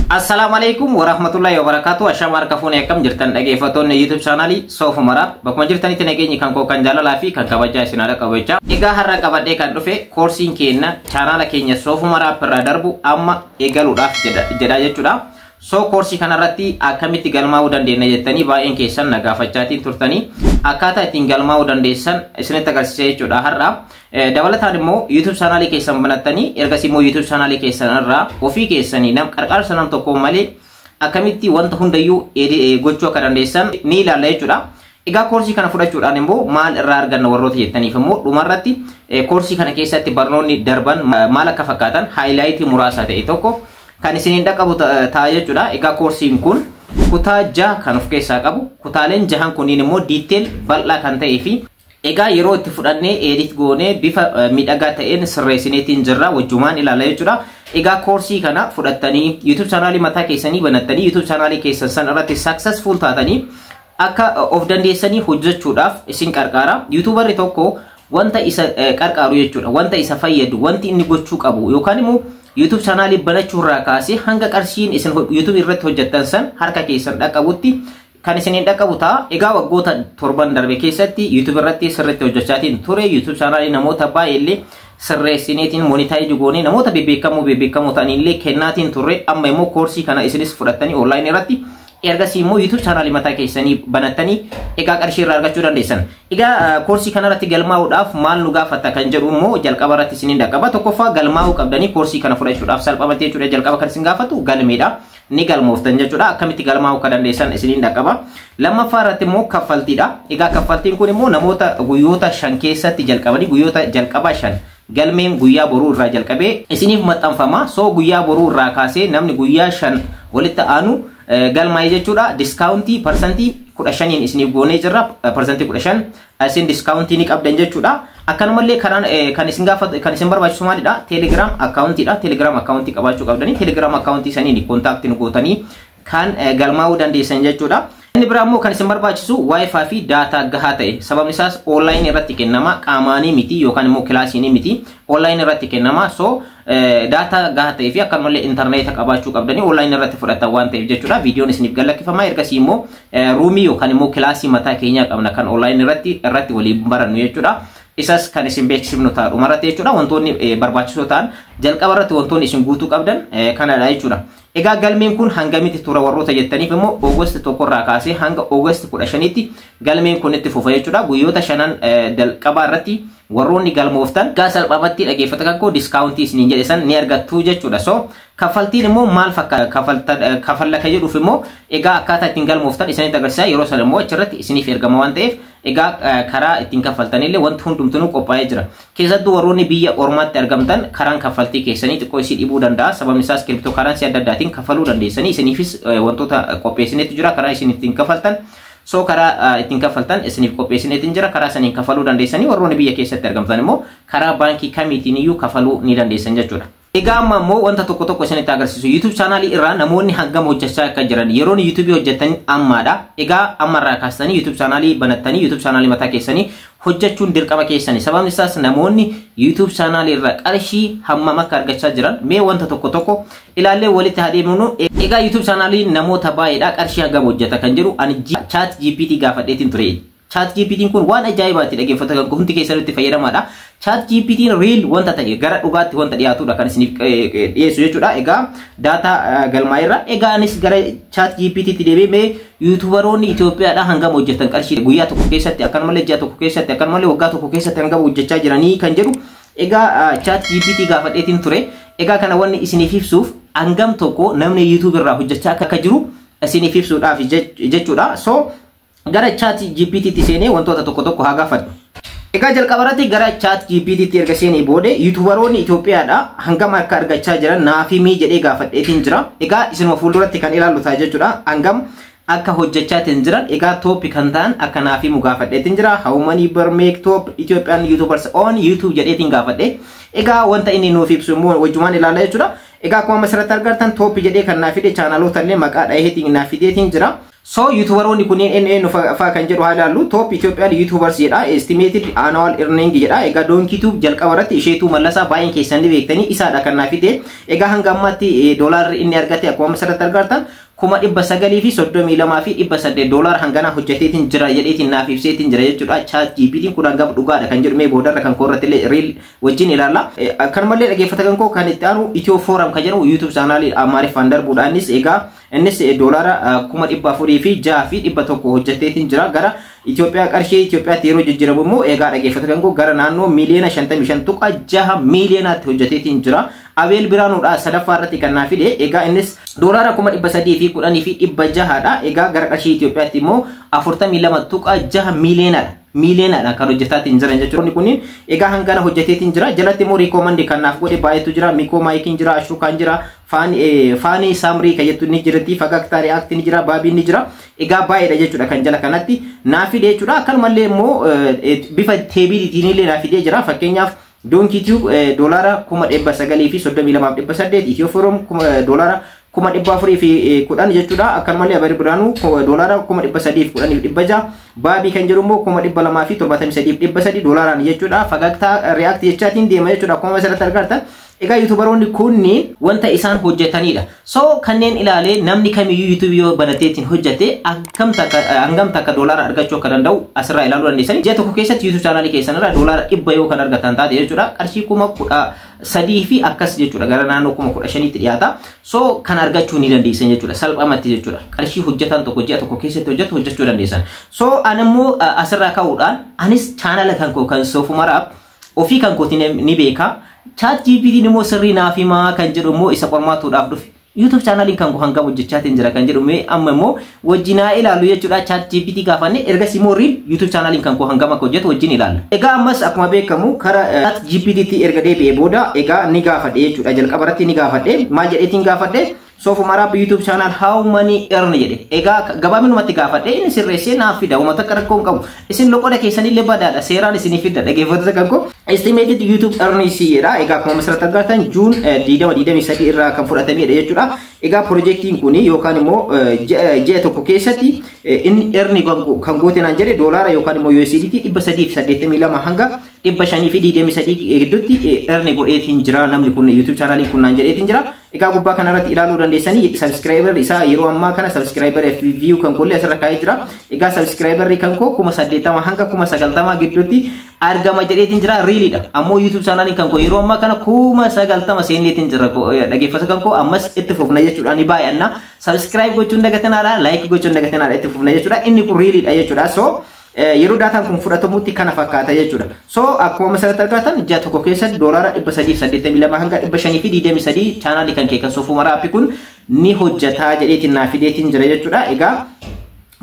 Assalaamu alaikum warahmatullahi wabarakatuh. Ashama harka fuunee, akkam jirtan dhaggeeffattoonni YouTube chaanaalii Soofu Maraab? Bakkuma jirtanitti nageenyi kan koo kan jaalalaa fi kan kabajaa isin haadha qabachaa. Egaa har'a qabadhee kan dhufe koorsiin keenya chaanaala keenya Soofu Maraab irraa darbu amma eegaluudhaaf jedha jechuudha. So koorsii kanarratti akkamitti galmaa'uu dandeenya jettanii baay'een keessan na gaafachaatiin turtanii, akkaataa ittiin galmaa'uu dandeessan isinitti agarsiisa jechuudha har'a. Dabalataan immoo YouTube chaanaalii keessan banattanii, ergasii immoo YouTube chaanaalii keessan irraa ofii keessanii nam qarqaarsa nam tokko malee akkamitti wanta hundayyuu gochuu akka dandeessan ni ilaalla jechuudha. Egaa koorsii kana fudhachuudhaan immoo maal irraa arganna warroota jettaniif immoo, dhumarratti koorsii kana keessatti barnoonni darban maal akka fakkaatan highlight muraasa ta'e tokko kan isiniin dhaqqabu ta'a jechuudha. Egaa koorsiin kun kutaa 6 kan of keessaa qabu, kutaaleen jahan kunniin immoo detail bal'aa kan ta'ee fi egaa yeroo itti fudhannee edit goonee bifa miidhagaa ta'een sirreessineetiin jirra, wajjumaan ilaala jechuudha. Egaa koorsii kana fudhattanii YouTube chaanaalii mataa keessanii banattanii, YouTube chaanaalii keessan san irratti successful taatanii akka of dandeessanii hojjechuudhaaf isin qarqaara. YouTuberri tokko wanta isa qarqaaru jechuudha. Wanta isa fayyadu, wanti inni gochuu qabu yookaan immoo YouTube chaanaalii banachuu irraa kaasee hanga qarshiin isin YouTube irratti hojjettan san harka keessan dhaqqabutti kan isiniin dhaqqabu ta'a. Egaa waggoota 7n darbe keessatti YouTube irratti sirriitti hojjechaatiin ture. YouTube chaanaalii namoota baay'eellee sirreessineetiin monetize goonee namoota bebbeekamoo bebbeekamoo ta'anillee kennaatiin turre. Amma immoo koorsii kana isinis fudhattanii online irratti, ergasii immoo YouTube chaanaalii mataa keessanii banattanii egaa qarshii irraa argachuu dandeessan. Egaa koorsii kanarratti galmaa'uudhaaf maal nu gaafata kan jedhu immoo jalqaba irratti isiniin dhaqqaba. Tokkoffaa, galmaa'uu qabdanii koorsii kana fudhachuudhaaf salphamatti jechuudha. Jalqaba kan isin gaafatu galmeedha. Ni galmooftan jechuudha. Akkamitti galmaa'uu akka dandeessan isiniin dhaqqaba. Lammaffaa irratti immoo kaffaltiidha. Egaa kaffaltiin kun immoo namoota guyyoota 5 keessatti jalqabanii, guyyoota jalqabaa 5, galmeen guyyaa boruu irraa jalqabee isiniif maxxanfama. So guyyaa boruu irraa kaasee namni guyyaa 5 walitti aanu galmaa'ee jechuudha. Discount 15%n isiniif goonee jirra. 15% isin discount ni qabdan jechuudha. Akkanumallee karaan kan isin gaafatu, kan isin barbaachisu maalidha? Telegram accountiidha. Telegram account qabaachuu qabdanii, Telegram account saniin contact nu gootanii kan galmaa'uu dandeessan jechuudha. Inni biraa immoo kan isin barbaachisu WiFi fi data gahaa ta'e. Sababni isaas online irratti kennama, qaamaanii miti yookaan immoo kilaasiinii miti, online irratti kennama. So data gahaa ta'ee fi akkanumallee intarneeta qabaachuu qabdanii online irratti fudhatan waan ta'eef jechuudha. Viidiyoon isiniif gallakkifama. Ergasii immoo room yookaan immoo kilaasii mataa keenyaa qabna kan online irratti waliin barannu jechuudha. Isas kan isin beeksifnu ta'a dhumarratti jechuudha. Wantoonni barbaachisoo ta'an jalqaba irratti wantoonni isin guutuu qabdan kanadha jechuudha. Egaa galmeen kun hangamitti tura warroota jettaniif immoo, August 1rraa kaasee hanga August 15tti galmeen kun itti fufa jechuudha. Guyyoota shanan jalqabaa irratti warroonni galmooftan egaa salphaamatti, dhaggeeffata kan koo, discount isiniin jedhe san ni argattu jechuudha. So kaffaltiin immoo maal fakkaata kafalla kan jedhuuf immoo, egaa akkaataa ittiin galmooftan isinitti agarsiisa. Yeroo sana immoo achirratti isiniif ergama waan ta'eef, egaa karaa ittiin kaffaltanillee wanti hundumtinuu qophaa'ee jira. Keessattuu warroonni biyya ormaatti argamtan karaan kaffaltii keessanii xiqqoo isii dhibuu danda'a. Sababni isaas crypto currency adda addaatiin kaffaluu dandeessanii, isiniifis wantoota qopheessinetu jira karaa isin ittiin kaffaltan. So karaa ittiin kaffaltan isiniif qopheessineetiin jira, karaa saniin kaffaluu dandeessanii. Warroonni biyya keessatti argamtan immoo karaa baankii kamiitiin iyyuu kaffaluu ni dandeessan jechuudha. Egaa amma immoo wanta tokko tokko isinitti agarsiisu. YouTube chaanaalii irraa namoonni hangam hojjechaa akka jiran, yeroon YouTube hojjetan ammaadha. Egaa ammarraa kaastanii YouTube chaanaalii banattanii YouTube chaanaalii mataa keessanii hojjechuun dirqama keessanii. Sababni isaas namoonni YouTube chaanaalii irraa qarshii hammam akka argachaa jiran mee wanta tokko tokko ilaallee walitti haa deemnu. Egaa YouTube chaanaalii namoota baay'eedha qarshii hangam hojjeta kan jedhu ani Chat GPT gaafadheetiin ture. Chat GPT'n kun waan ajaa'ibaati, dhaggeeffata kan hundi keessan itti fayyadamaadha. Chat GPT'n real wanta ta'e, gara dhugaatti wanta dhiyaatudha kan isiniif dhiyeessu jechuudha. Egaa data galmaa'eerra. Egaa anis gara Chat GPT'tti deebi'ee, mee YouTuberoonni Itoophiyaadhaa hangam hojjetan qarshii guyyaa tokko keessatti, akkanumallee ji'a tokko keessatti, akkanumallee waggaa tokko keessatti hangam hojjechaa jiranii kan jedhu egaa Chat GPT gaafadheetiin ture. Egaa kana wanni isiniif ibsuuf hangam tokko namni YouTube irraa hojjechaa akka jiru isiniif ibsuudhaaf jechuudha. So gara Chat GPT'tti seenee wantoota tokko tokko haa gaafadhu. Egaa jalqaba irratti gara Chat GPT'tti erga seenee booda, YouTuberoonni Itoophiyaadha hangam akka argachaa jiran naaf himii jedhee gaafadheetiin jira. Egaa isinuma fuulduratti kan ilaallu ta'a jechuudha. Hangam akka hojjechaatiin jiran, egaa top kan ta'an akka naaf himu gaafadheetiin jira. "How many birr make top Ethiopian YouTubers on YouTube" jedheetiin gaafadhe. Egaa wanta inni nuuf ibsu immoo wajjumaan ilaalla jechuudha. Egaa akkuma asirratti argartan top jedhee kan naaf fide chaanaloota illee maqaa dhaheetiin naaf fideetiin jira. So YouTuberoonni kunneen eenyu eenyu fa'aa kan jedhu haa ilaallu. Top Ethiopian YouTubers jedha. Estimated annual earning jedha. Egaa Donkey Tube jalqaba irratti Isheetuu Mallasaa baay'een keessan ni beektanii, isaadha kan naaf fide. Egaa hanga ammaatti doolaarri inni argate akkuma asirratti argartan 932,800 doolaara hangana hojjeteetiin jira jedheetiin naaf ibseetiin jira jechuudha. Chat GPT'n kun hangam dhugaadha kan jedhu mee boodarra kan koorratti illee real wajjin ilaalla. Akkanumallee dhaggeeffata kan koo kan itti aanu Ethio Forum kan jedhamu YouTube chaanaalii Amaariffaan darbuudhaanis, egaa innis doolaara 406,100 hojjeteetiin jira. Gara Itoophiyaa, qarshii Itoophiyaatti yeroo jijjiiramu immoo, egaa dhaggeeffata kan koo, gara naannoo miiliyoona 55.6 miiliyonaatti hojjeteetiin jira. Abeel Biraanuudha sadaffaa irratti kan naa fide. Egaa innis doolaara 310,600dha. Egaa gara qarshii Itoophiyaatti immoo 42.6 miiliyoonadha. Miiliyoonadha kan hojjetaatiin jiran jechuudha. Kunniin egaa hangana hojjeteetiin jira. Jalatti immoo recommend kan naaf godhe baay'eetu jira. Mikoo Maayikiin jira, Ashukaan jira, Faanii Saamrii kan jettu ni jirti, Fagagtaa React ni jira, Baabiin ni jira. Egaa baay'eedha jechuudha kan jala kanatti naaf fide jechuudha. Akkanumallee immoo bifa tableiitiin illee naaf fidee jira. Fakkeenyaaf, Donkey Tube doolaara 932,800, Ethio Forum doolaara 410,000 jechuudha. Akkanumallee Abeel Biraanuu doolaara 310,600, Baabii kan jedhu immoo 273,300 doolaaraan jechuudha. Fagagtaa React jechaatiin deema jechuudha. Akkuma asirratti argartan, egaa YouTuberoonni kunniin wanta isaan hojjetanidha. So kanneen ilaalee namni kamiyyuu YouTube yoo banateetiin hojjete hangam takka doolaara argachuu akka danda'u asirraa ilaaluu dandeessani. Ji'a tokko keessatti YouTube chaanaalii keessan irraa doolaara 100 yoo kan argatan taate jechuudha. Qarshii 13,000 fi akkas jechuudha. Gara naannoo 15,000tti dhiyaata. So kan argachuu ni dandeessan jechuudha. Salphamatti jechuudha. Qarshii hojjetan tokko ji'a tokko keessatti hojjetu hojjechuu dandeessan. So animmoo asirraa ka'uudhaan anis chaanala kan koo kan Soofumaraaf ofii kan kootiin ni beeka. Chat GPT immoo sirrii naaf himaa kan jedhu immoo isa qormaatuudhaaf dhufe. YouTube chaanaliin kan hangam hojjechaatiin jira kan jedhu mee amma immoo wajjin haa ilaallu jechuudha. Chat GPT gaafanne, ergasii immoo real YouTube chaanaliin kan koo hangam akka hojjetu wajjin ilaalla. Egaa ammas akkuma beekamu kara Chat GPT erga deebi'ee booda egaa ni gaafadhe jechuudha. Jalqaba irratti ni gaafadhe. Maal jedheetiin gaafadhe? "Soofumaraaf YouTube channel how many earn" jedhe. Egaa gabaabinumatti gaafadhe, inni sirreessee naaf fida. Uummata akka rakkoo hin qabu. Isin loqoda keessanillee badaadha. Seeraan isinii fida. Dhaggeeffattoota kan koo. Estimated YouTube earnings jedha. Egaa akkuma asirratti argattan June 2023 irraa kan fudhatamedha jechuudha. Egaa piroojeektiin kun yookaan immoo ji'a tokko keessatti inni earn kan goote naan jedhe doolaara yookaan immoo USDT 382 hanga 523 gidduutti earn godheetiin jira namni kun YouTube chaanaliin kun naan jedheetiin jira. Egaa gubbaa kanarratti ilaaluu dandeessanii subscriber isaa yeroo ammaa kana subscriber fi view kan kollee asirra kaa'ee jira. Egaa subscriber kan koo 80,000 hanga 90,000 gidduutti argama jedheetiin jira, realiidha. Ammoo YouTube chaanaliin kan koo yeroo ammaa kana 90,000 seenneetiin jira, dhaggeeffata kan koo, ammas itti fufna jechuudha, ni baay'anna. Subscribe gochuun dagatanaadha, like gochuun dagatanaadha, itti fufna jechuudha. Inni kun realiidha jechuudha. So yeroo daataan kun fudhatamutti kana fakkaata jechuudha. So akkuma asirratti argatan ji'a tokko keessatti doolaara 382 hanga 523 chaanaalii kan kee kan Soofumar App kun ni hojjataa jedheetiin naa fideetiin jira jechuudha. Egaa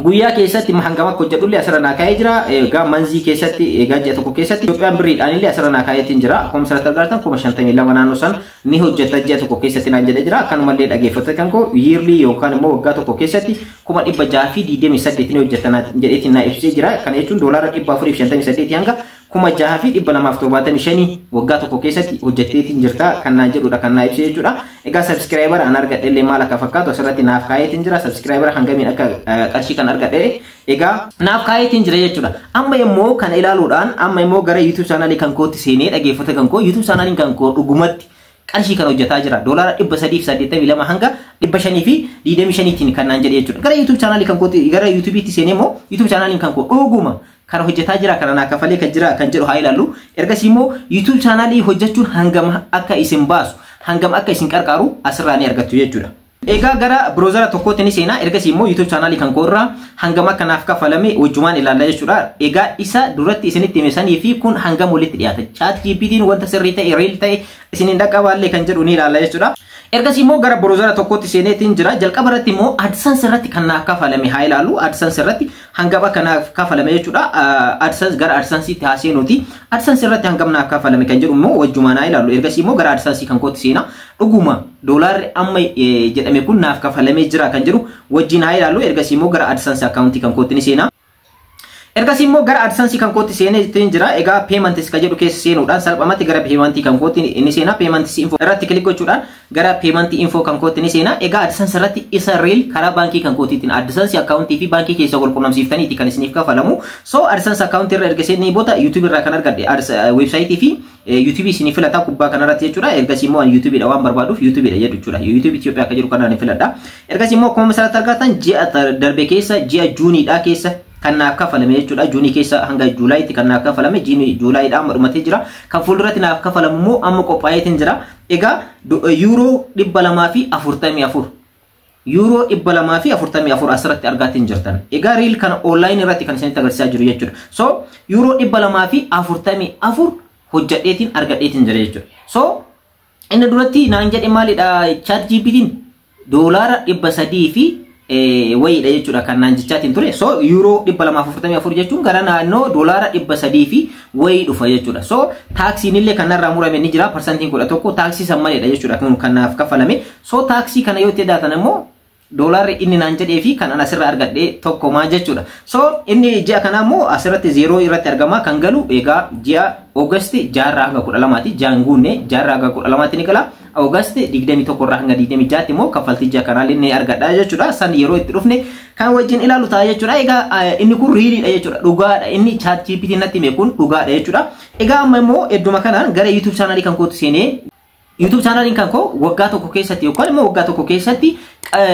guyyaa keessatti hangam akka hojjedhullee asirra naa kaa'ee jira. Egaa monthii keessatti, egaa ji'a tokko keessatti Itoophiyaan birriidhaan illee asirra naa kaa'eetiin jira. Akkuma asirratti argatan 52,000 naannoo san ni hojjeta ji'a tokko keessatti naan jedhee jira. Akkanumallee dhaggeeffattoota kan koo yearly yookaan immoo waggaa tokko keessatti 628,000 ni hojjeta jedheetiin naa ibsee jira. Kana jechuun doolaara 458 hanga 6,275 waggaa tokko keessatti hojjetteetiin jirta kan naan jedhudha kan naa ibsee jechuudha. Egaa subscriber an argadhe illee maal akka fakkaatu asirratti naaf kaayeetiin jira. Subscriber hangamiin akka qarshii kan argadhe egaa naaf kaayeetiin jira jechuudha. Amma immoo kana ilaaluudhaan amma immoo gara YouTube chaanalii kan kootti seenee, dhaggeeffata kan koo, YouTube chaanaliin kan koo dhugumatti qarshii kan hojjetaa jira. Doolaara 382 hanga 525tiin kan naan jedhe jechuudha. Gara YouTube chaanalii kan kootti, gara YouTube'itti seenee immoo YouTube chaanaliin kan koo dhuguma kana hojjetaa jira, kana naa kafalee kan jira kan jedhu haa ilaallu. Ergasii immoo YouTube chaanalii hojjechuun hangam akka isin baasu, hangam akka isin qarqaaru asirraa ni argattu jechuudha. Egaa gara browsera tokkootti ni seenaa. Ergasii immoo YouTube chaanalii kan koorraa hangam akka naaf kafalame wajjumaan ilaalla jechuudha. Egaa isa duratti isinitti hime sanii fi kun hangam walitti dhiyaata? Chat GPT'n wanta sirrii ta'e, real ta'e isin hin dhaqqabaallee kan jedhu ni ilaalla jechuudha. Ergasii immoo gara browsera tokkootti seeneetiin jira. Jalqaba irratti immoo AdSense irratti kan naaf kafalame haa ilaallu. AdSense irratti hangam akka naaf kafalame jechuudha. AdSense, gara AdSense'itti haa seenuuti. AdSense irratti hangam naaf kafalame kan jedhu immoo wajjumaan haa ilaallu. Ergasii immoo gara AdSense kan kootti seena. Dhuguma doolaarri amma jedhame kun naaf kafalamee jira kan jedhu wajjin haa ilaallu. Ergasii immoo gara AdSense akkaawuntii kan kootti ni seena. Ergasii immoo gara AdSense kan kootti seenee jira. Egaa payments kan jedhu keessa seenuudhaan salphumatti gara payment kan kootti ni seena. Payment info irratti click gochuudhaan gara payment info kan kootti ni seena. Egaa AdSense irratti isa real karaa baankii kan kootiitiin AdSense akkaawuntii fi baankii keessa wal qunnamsiiftaniiti kan isiniif kafalamu. So AdSense akkaawuntii irra erga seenee booda YouTube irraa kan argadhe weebsaayitii fi YouTube isinii filataa kubbaa kanarratti jechuudha. Ergasii immoo ani YouTube dha waan barbaaduuf YouTube dha jedhu jechuudha. YouTube Itoophiyaa akka jedhu kanaan ni filadha. Ergasii immoo akkuma asirratti argattan ji'a darbe keessa, ji'a Juuniidhaa keessa kan naaf kafalame jechuudha. Juunii keessa hanga Juulaayitti kan naaf kafalame, jiini Juulaayiidha amma dhumatee jira. Kan fuulduratti naaf kafalamu immoo amma qophaa'eetiin jira. Egaa yuuroo 244, yuuroo 244 asirratti argaatiin jirtan. Egaa real kana online irratti kan isinitti agarsiisaa jiru jechuudha. So yuuroo 244 hojjadheetiin argadheetiin jira jechuudha. So inni duratti naan jedhe maalidha? Chat GPT'n doolaara 300 fi wayiidha jechuudha kan naan jechaatiin ture. So yuuroo 244 jechuun gara naannoo doolaara 300 fi wayii dhufa jechuudha. So taaksiin illee kan narraa murame ni jira, parsantiin 11 taaksii san maleedha jechuudha kun kan naaf kafalame. So taaksii kana yoo itti daatan immoo doolaarri inni naan jedhee fi kan an asirraa argadhee tokkomaa jechuudha. So inni ji'a kanaa immoo asirratti zeeroo irratti argama kan galu. Egaa ji'a Oogasti 6rraa hanga 12ti, ja'an guunne, 6rraa hanga 12tti ni gala. Oogasti 21rraa hanga 26tti immoo kaffaltii ji'a kanaa ni argadha jechuudha. San yeroo itti dhufne kan wajjin ilaalu ta'a jechuudha. Egaa inni kun realiidha jechuudha. Dhugaadha. Inni Chat GPT natti hime kun dhugaadha jechuudha. Egaa amma immoo hedduma kanaan gara YouTube chaanaalii kan kootti seenee, YouTube chaanaaliin kan koo waggaa tokko keessatti yookaan immoo waggaa tokko keessatti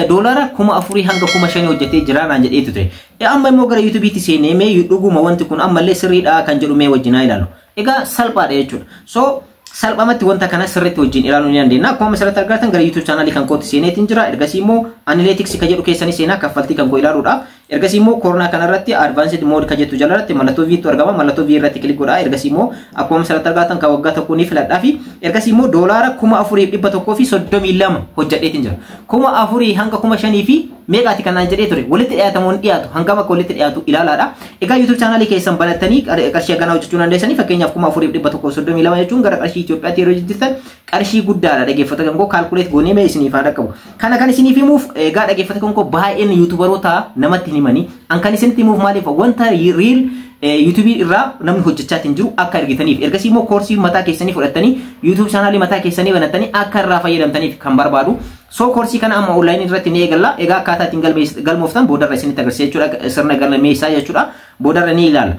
doolaara 4000 hanga 5000 hojjetee jira naan jedheetu ture. Amma immoo gara YouTubeetti seenee mee dhuguma wanti kun ammallee sirriidha kan jedhu mee wajjin haa ilaallu. Egaa salphaadha jechuudha. So salphamatti wanta kana sirriitti wajjin ilaaluu ni dandeenya. Akkuma asirratti argatan gara YouTube chaanaalii kan kootti seeneetiin jira. Ergasii immoo Analytics kan jedhu keessanii seenaa kaffaltii kan koo ilaaluudhaaf. Ergasii immoo koornaa kanarratti Advanced Mode kan jettu jalarratti mallattoo V tu argama. Mallattoo V irratti click godhaa. Ergasii immoo akkuma asirratti argatan kan waggaa tokko ni filadhaa fi ergasii immoo doolaara 4132 hojjedheetiin jira. 4000 hanga 5000 fi meeqaati kanaan jedhee ture, walitti dhiyaatamuun dhiyaatu, hangam akka walitti dhiyaatu ilaalaadha. Egaa YouTube chaanaalii keessan banattanii qarshii haganaa hojjechuu dandeessanii. Fakkeenyaaf 4132 jechuun gara qarshii Itoophiyaatti yeroo jijjiirtan qarshii guddaadha, dhaggeeffata koo. Calculate goonee mee isiniif haa dhaqqabu. Kana kan isiniif himuuf, egaa dhaggeeffata koo, baay'een YouTuberoota namatti hin himanii. An kan isinitti himuuf maaliif? Wanta real YouTubeii irraa namni hojjechaatiin jiru akka argitaniif, ergasii immoo koorsii mataa keessanii fudhattanii YouTube chaanaalii mataa keessanii banattanii akka irraa fayyadamtaniif kan barbaadu. So koorsii kana amma onlaayinii irratti ni eegalla. Egaa akkaataa ittiin galmooftan boodarra isinitti agarsiisa jechuudha. Sirna galmeessaa jechuudha. Boodarra ni ilaalla.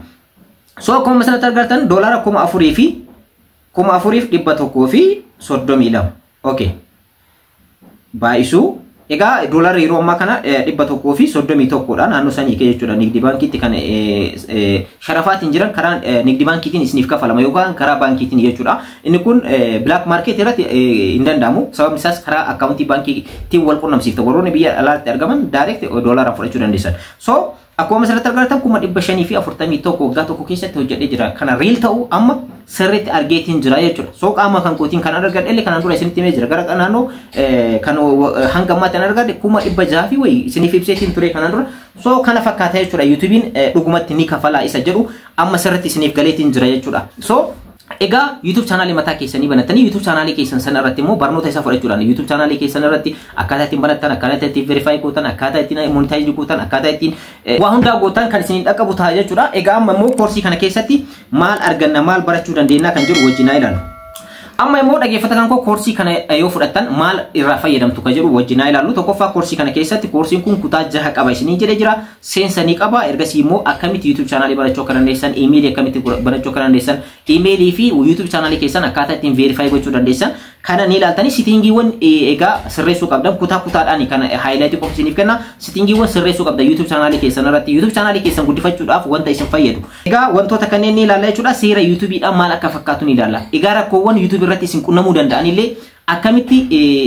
So akkuma asirratti argattan doolaara 4000 fi 4132. Okay. Baay'isuu. Egaa doolaarri yeroo ammaa kana 131dha naannoo sanii jechuudha. Nigdi baankiitti kan sharafaatiin jiran karaa nigdi baankiitiin isiniif kafalama yookaan karaa baankiitiin jechuudha. Inni kun black market irratti hin danda'amu. Sababni isaas karaa akkaawuntii baankiitiin wal qunnamsiifta. Warroonni biyya alaatti argaman direct doolaaraan fudhachuu dandeessan. So akkuma asirratti argatan 541,000 waggaa tokko keessatti hojjedhee jira. Kana real ta'uu amma sirriitti argeetiin jira jechuudha. So qaama kan kootiin kan argadhe illee kanaan dura isinitti himee jira. Gara naannoo kan hanga ammaatti kan argadhe 600,000 fi wayii isiniif ibseetiin ture kanaan dura. So kana fakkaata jechuudha. YouTubein dhugumatti ni kafalaa isa jedhu amma sirriitti isiniif galeetiin jira jechuudha. So egaa YouTube chaanaalii mataa keessanii banattanii, YouTube chaanaalii keessan sana irratti immoo barnoota isaa fudhachuudhaan, YouTube chaanaalii keessan irratti akkaataa ittiin banattan, akkaataa ittiin verify gootan, akkaataa ittiin monetize gootan, akkaataa ittiin waa hundaa gootan kan isiniin dhaqqabu ta'a jechuudha. Egaa amma immoo koorsii kana keessatti maal arganna, maal barachuu dandeenya kan jedhu wajjin haa ilaallu. Amma immoo dhaggeeffata kan koo, koorsii kana yoo fudhattan maal irraa fayyadamtu kan jedhu wajjin haa ilaallu. Tokkoffaa, koorsii kana keessatti koorsiin kun kutaa jaha qaba isinii jedhee jira. Seensa ni qaba. Ergasii immoo akkamitti YouTube chaanaalii banachuu akka dandeessan, iimeelii akkamitti banachuu akka dandeessan, iimeelii fi YouTube chaanaalii keessan akkaataa ittiin verify gochuu dandeessan kana ni ilaaltanii, settingiiwwan egaa sirreessuu qabdan kutaa kutaadhaan kan highlightii qofa isiniif kenna. Settingiiwwan sirreessuu qabdan YouTube chaanaalii keessan irratti, YouTube chaanaalii keessan guddifachuudhaaf wanta isin fayyadu. Egaa wantoota kanneen ni ilaalla jechuudha. Seera YouTubeidhaan maal akka fakkaatu ni ilaalla. Egaa rakkoowwan YouTube irratti isin qunnamuu danda'anillee, akkamitti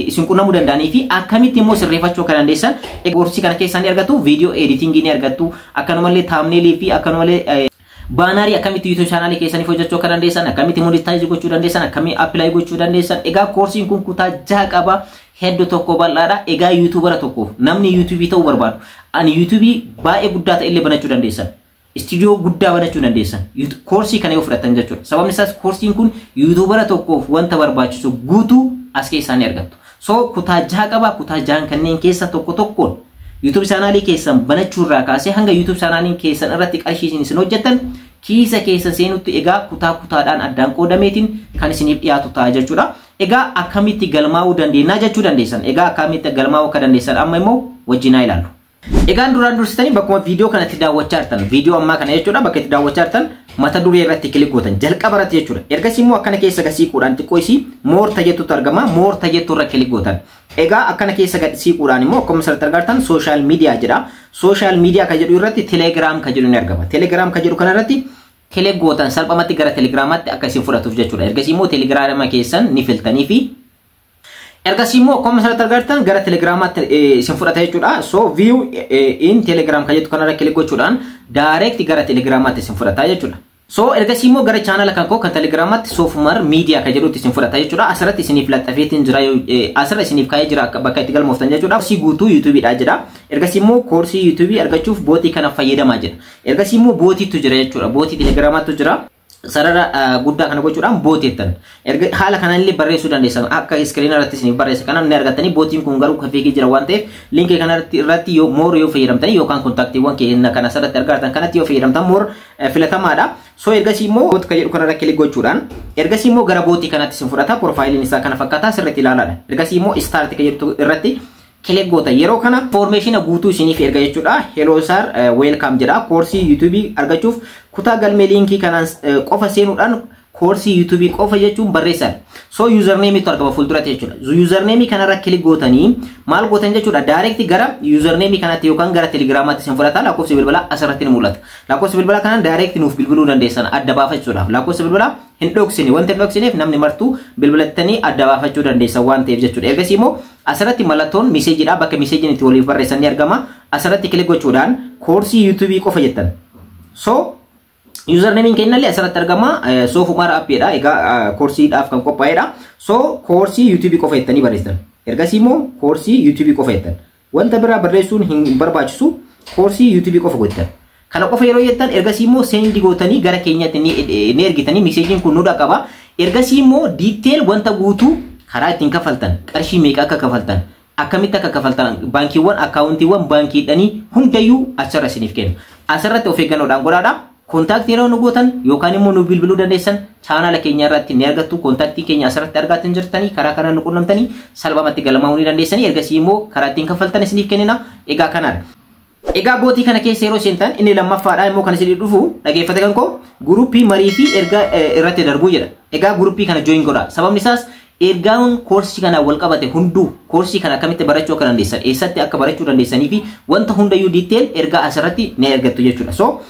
isin qunnamuu danda'anii fi akkamitti immoo sirreeffachuu akka dandeessan koorsii kana keessaa ni argattu. Viidiyoo editingii ni argattu. Akkanumallee thumbnailii fi akkanumallee bannerii akkamitti YouTube chaanaalii keessaniif hojjechuu akka dandeessan, akkamitti monetize gochuu dandeessan, akkamitti apply gochuu dandeessan. Egaa koorsiin kun kutaa jaha qaba. Hedduu tokko bal'aadha. Egaa YouTubera tokkoof, namni YouTubeii ta'uu barbaadu, ani YouTubeii baay'ee guddaa ta'e illee banachuu dandeessan. Istiidiyoo guddaa banachuu dandeessan. Koorsii kana yoo fudhatan jechuudha. Sababni isaas koorsiin kun YouTubera tokkoof wanta barbaachisu guutuu as keessaa ni argattu. So kutaa jaha qaba. Kutaa jahan kanneen keessa tokko tokkoon YouTube chaanaalii keessan banachuurraa kaasee hanga YouTube chaanaaliin keessan irratti qarshii isin hojjettan kiisa keessa seenutti egaa kutaa kutaadhaan addaan qoodameetiin kan isiniif dhiyaatu ta'a jechuudha. Egaa akkamitti galmaa'uu dandeenya jechuu dandeessan. Egaa akkamitti galmaa'uu akka dandeessan amma immoo wajjin haa ilaallu. Egaan duraan dursitanii bakkuma viidiyoo kanatti daawwachaa jirtan, viidiyoo ammaa kana jechuudha, bakka itti daawwachaa jirtan mata duree irratti click gootan jalqaba irratti jechuudha. Ergasii immoo akkana keessa gad siquudhaan xiqqoo isii more jettutu argama, more jettu irra click gootan. Egaa akkana keessa gad siquudhaan immoo akkuma asirratti argartan social media jedha. Social media kan jedhu irratti Telegram kan jedhu ni argama. Telegram kan jedhu kana irratti click gootan salphumatti gara Telegramaatti akka isin fudhatuuf jechuudha. Ergasii immoo Telegrama keessan ni filtanii fi ergasii immoo akkuma asirratti argartan gara Telegramaatti isin fudhata jechuudha. So view in Telegram kan jettu kanarra click gochuudhaan direct gara Telegramaatti isin fudhata jechuudha. So ergasii immoo gara chaanala kan koo kan Telegramaatti Soofumar Miidiyaa kan jedhutti isin fudhata jechuudha. Asirratti isiniif laxxafeetiin jira, asirra isiniif kaa'ee jira bakka itti galmooftan jechuudha. Koorsii guutuu YouTubeiidha jedha. Ergasii immoo koorsii YouTubeii argachuuf bootii kana fayyadamaa jedha. Ergasii immoo bootiitu jira jechuudha. Bootii Telegramaattu jira. Sarara guddaa kana gochuudhaan booteettan. Erga haala kanaan barreessuu dandeessan, akka iskiriina irratti isiniif barreessa kanaan ni argattanii. Bootiin kun garuu kan fakeii jira waan ta'eef linkii kana irratti yoo more yoo fayyadamtanii yookaan kontaaktiiwwan keenya kan asirratti argattan kanatti yoo fayyadamtan more filatamaadha. So ergasii immoo bot kan jedhu kanarra click gochuudhaan ergasii immoo gara bootii kanatti isin fudhata. Profaayiliin isaa kana fakkaata, sirriitti ilaalaadha. Ergasii immoo start kan jedhu irratti click goota. Yeroo kana information guutuu isiniif erga jechuudha. "Hello sir, welcome" jedha. Koorsii YouTubeii argachuuf kutaa galmee linkii kanaan qofa seenuudhaan koorsii YouTubeii qofa jechuun barreessan. So usernameiitu argama fuulduratti jechuudha. Usernameii kanarra click gootanii maal gootan jechuudha? Direct gara usernameii kanatti yookaan gara Telegramaatti isin fudhata. Lakkoofsi bilbilaa asirratti ni mul'ata. Lakkoofsi bilbilaa kanaan direct nuuf bilbiluu dandeessan adda baafachuudhaaf. Lakkoofsi bilbilaa hin dhoksine. Wanti hin dhoksineef namni martuu bilbilattanii adda baafachuu dandeessan waan ta'eef jechuudha. Ergasii immoo asirratti mallattoon messageiidha. Bakka messageiin itti waliif barreessan ni argama. Asirratti click gochuudhaan koorsii YouTubeii qofa jettan. So usernameiin kennallee asirratti argama. Soofumar appiidha. Egaa koorsiidhaaf kan qophaa'edha. So koorsii YouTubeii qofa jettanii barreessitan. Ergasii immoo koorsii YouTubeii qofa jettan. Wanta biraa barreessuun hin barbaachisu, koorsii YouTubeii qofa jettan. Kana qofa yeroo jettan ergasii immoo send gootanii gara keenyatti ni ergitanii, messageiin kun nu dhaqqaba. Ergasii immoo detail wanta guutuu, karaa ittiin kafaltan, qarshii meeqa akka kafaltan, akkamitti akka kafaltan, baankiiwwan, akkaawuntiiwwan baankiidhanii hundayyuu achirra isiniif kenna. Asirratti of eeggannoodhaan godhaadha. Contact yeroo nu gootan yookaan immoo nu bilbiluu dandeessan, chaanala keenya irratti ni argattu. Kontaaktii keenya asirratti argaatan jirtanii karaa kanaan nu qunnamtanii salphumatti galmaa'uu ni dandeessanii. Ergasii immoo karaa ittiin kaffaltan isiniif kennina. Egaa kanaadha. Egaa bootii kana keessa yeroo seentan inni lammaffaadha immoo kan isinii dhufu, dhageeffate kan koo, guruppii marii fi ergaa irratti darbuu jedha. Egaa guruppii kana join godha. Sababni isaas ergaan koorsii kana wal qabate hunduu, koorsii kana akkamitti barachuu akka dandeessan, eessatti akka barachuu dandeessanii fi wanta hundayyuu detail ergaa asirratti ni argattu jechuudha. So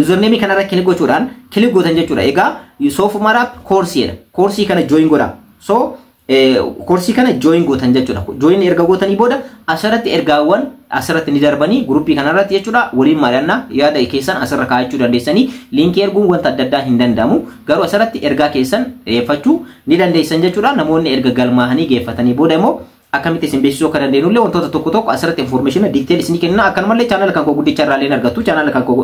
usernameii kanarra click gochuudhaan click gootan jechuudha. Egaa Soofumaraaf koorsiidha. Koorsii kana join godha. So koorsii kana join gootan jechuudha. Join erga gootanii booda asirratti ergaawwan asirratti ni darbanii guruppii kanarratti jechuudha. Waliin mari'annaa, yaada keessan asirra kaa'achuu dandeessanii, linkii erguun wanta adda addaa hin danda'amu. Garuu asirratti ergaa keessan dhiyeeffachuu ni dandeessan jechuudha. Namoonni erga galmaahanii geeffatanii booda immoo akkamitti isin beeksisuu akka dandeenyullee wantoota tokko tokko asirratti information detail isinii kenna. Akkanumallee chaanala kan koo guddicha irraa illee argattu. Chaanala kan koo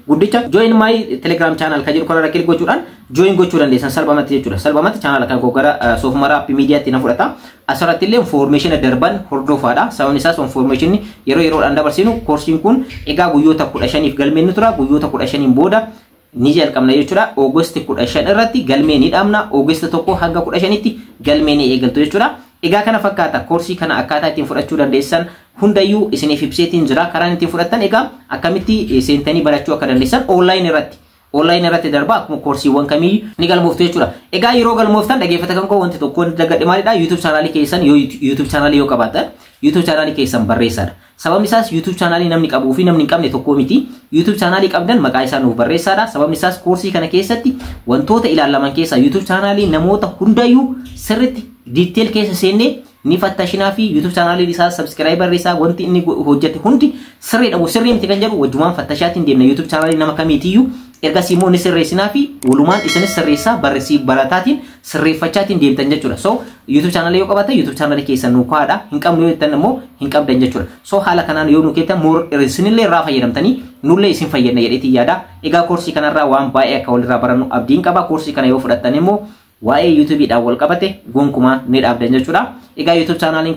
guddicha join my Telegram channel kan jedhu kanarra click gochuudhaan join gochuu dandeessan salphumatti jechuudha. Salphumatti chaanala kan koo gara Soofumara App Miidiyaatti na fudhata. Asirratti illee information darban hordofaadha. Sababni isaas information yeroo yeroodhaan dabarsinu, koorsiin kun egaa guyyoota 15f galmeen ni tura. Guyyoota 15n booda ni jalqabna jechuudha. August 15 irratti galmee ni dhaabna. August 1 hanga 15tti galmee ni eegaltu jechuudha. Egaa kana fakkaata. Koorsii kana akkaataa ittiin fudhachuu dandeessan hundayyuu isiniif ibseetiin jira. Karaan ittiin fudhattan egaa akkamitti seentanii barachuu akka dandeessan online irratti. Online irratti darba, akkuma koorsiiwwan kamiyyuu ni galmooftu jechuudha. Egaa yeroo galmooftan, dhageeffata kan koo, wanti tokko dagadhe maalidha? YouTube chaanaalii keessan yoo YouTube chaanaalii yoo qabaatan YouTube chaanaalii keessan barreessaadha. Sababni isaas YouTube chaanaalii namni qabuu fi namni hin qabne tokko miti. YouTube chaanaalii qabdan maqaa isaa nuuf barreessaadha. Sababni isaas koorsii kana keessatti wantoota ilaalaman keessaa YouTube chaanaalii namoota hundayyuu sirriitti detail keessa seennee ni fattashinaa fi YouTube chaanaalii isaa, subscriber isaa, wanti inni hojjete hundi sirriidha moo sirrii miti kan jedhu wajjumaan fattashaatiin deemna YouTube chaanaalii nama kamiitiyyuu. Ergasii immoo ni sirreessinaa fi walumaan isinis sirreessaa barreessii barataatiin sirreeffachaatiin deemtan jechuudha. So YouTube chaanaalii yoo qabaatan YouTube chaanaalii keessan nu kaa'adha. Hin qabnu yoo jettan immoo hin qabdan jechuudha. So haala kanaan yoo nu keettan isinillee irraa fayyadamtanii nullee isin fayyadna jedheetiin yaada. Egaa koorsii kanarraa waan baay'ee akka walirraa barannu abdiin qaba. Koorsii kana yoo fudhattan immoo Waa'ee YouTubeedhaan wal qabate gonkumaa ni dhaabdan jechuudha. Egaa YouTube chaanaaliin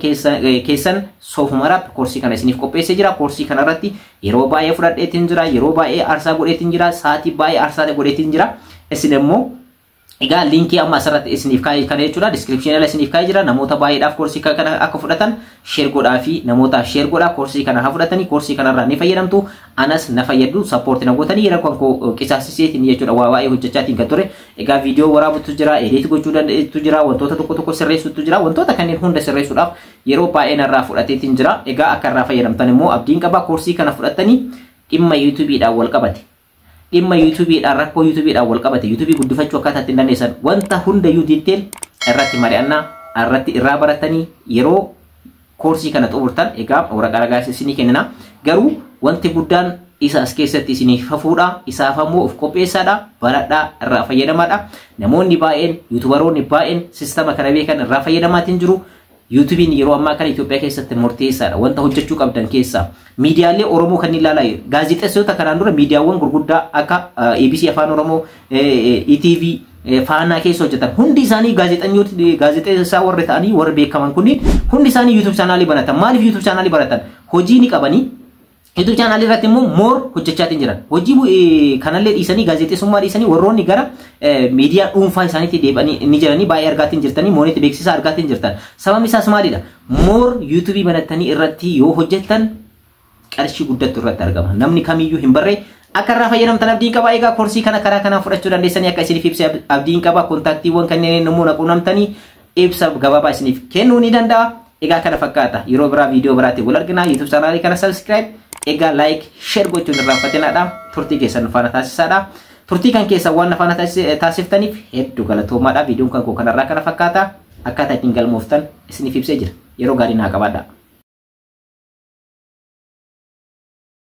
keessan Soofumaraaf koorsii kana isiniif qopheessee jira. Koorsii kana irratti yeroo baay'ee fudhadheetiin jira, yeroo baay'ee aarsaa godheetiin jira, sa'aatii baay'ee aarsaa godheetiin jira. Isin immoo egaa liinkii amma asirratti isiniif kaa'e kana jechuudha. Diskiripshinii jala isiniif kaa'ee jira. Namoota baay'eedhaaf koorsii kana akka fudhatan share godhaa fi namootaaf share godhaa, koorsii kana haa fudhatanii, koorsii kanarraa ni fayyadamtu. Anas na fayyadu, support na gootanii, yeroo kan koo qisaasiseetiin jechuudha, waa baay'ee hojjechaatiin kan ture. Egaa viidiyoo waraabutu jira, edit gochuu danda'etu jira, wantoota tokko tokko sirreessutu jira. Wantoota kanneen hunda sirreessuudhaaf yeroo baay'ee narraa fudhateetiin jira. Egaa akka irraa fayyadamtan immoo abdiin qaba. Koorsii kana fudhatanii dhimma YouTubeedhaan wal qabate, dhimma YouTubeedhaan, rakkoo YouTubeedhaan wal qabate, YouTube guddifachuu akkaataa ittiin dandeessan, wanta hundayyuu detail irratti mari'annaa, irratti irraa baratanii yeroo koorsii kana xumurtan egaa waraqaa ragaa isinii kennina. Garuu wanti guddaan isa as keessatti isiniif hafuudha. Isaaf ammoo of qopheessaadha, baradhaa, irraa fayyadamaadha. Namoonni baay'een, YouTuberoonni baay'een sistama kana beekan irraa fayyadamaatiin jiru. YouTubein yeroo ammaa kana Itoophiyaa keessatti murteessaadha. Wanta hojjechuu qabdan keessaa. Miidiyaalee Oromoo kan ilaalaa, gaazexeessitoota kanaan dura miidiyaawwan gurguddaa akka ABC Afaan Oromoo, ETV, Faanaa keessa hojjetan hundi isaanii, gaazexeessaa warri ta'anii warri beekaman kunniin hundi isaanii YouTube chaanaalii banatan. Maaliif YouTube chaanaalii banatan? Hojii ni qabanii, YouTube chaanaalii irratti immoo more hojjechaatiin jiran. Hojii kanallee dhiisanii, gaazexeessummaa dhiisanii, warroonni gara miidiyaa dhuunfaa isaaniitti deebi'anii ni jiranii baay'ee argaatiin jirtanii, moonitti beeksisa argaatiin jirtan. Sababni isaas maalidha? More YouTube banatanii irratti yoo hojjettan qarshii guddattu irratti argama. Namni kamiyyuu hin barree akka irraa fayyadamtan abdiin qaba. Egaa koorsii kana karaa kanaan fudhachuu dandeessanii akka isiniif ibsa abdiin qaba. Kontaaktiiwwan kanneen immoo naquunnamtanii ibsa gabaabaa isiniif kennuu ni danda'a. Egaa kana fakkaata. Yeroo biraa viidiyoo biraatti wal argina. YouTube chaanaalii kana subscribe, egaa like, share gochuun irraanfatinaadha. Turtii keessan faana taasisaadha. Turtii kan keessan waan faana taasiftaniif hedduu galatoomaadha. Viidiyoon kan koo kanarraa kana fakkaata. Akkaataa ittiin galmooftan isiniif ibsee jira. Yeroo gaarii naa qabaadha.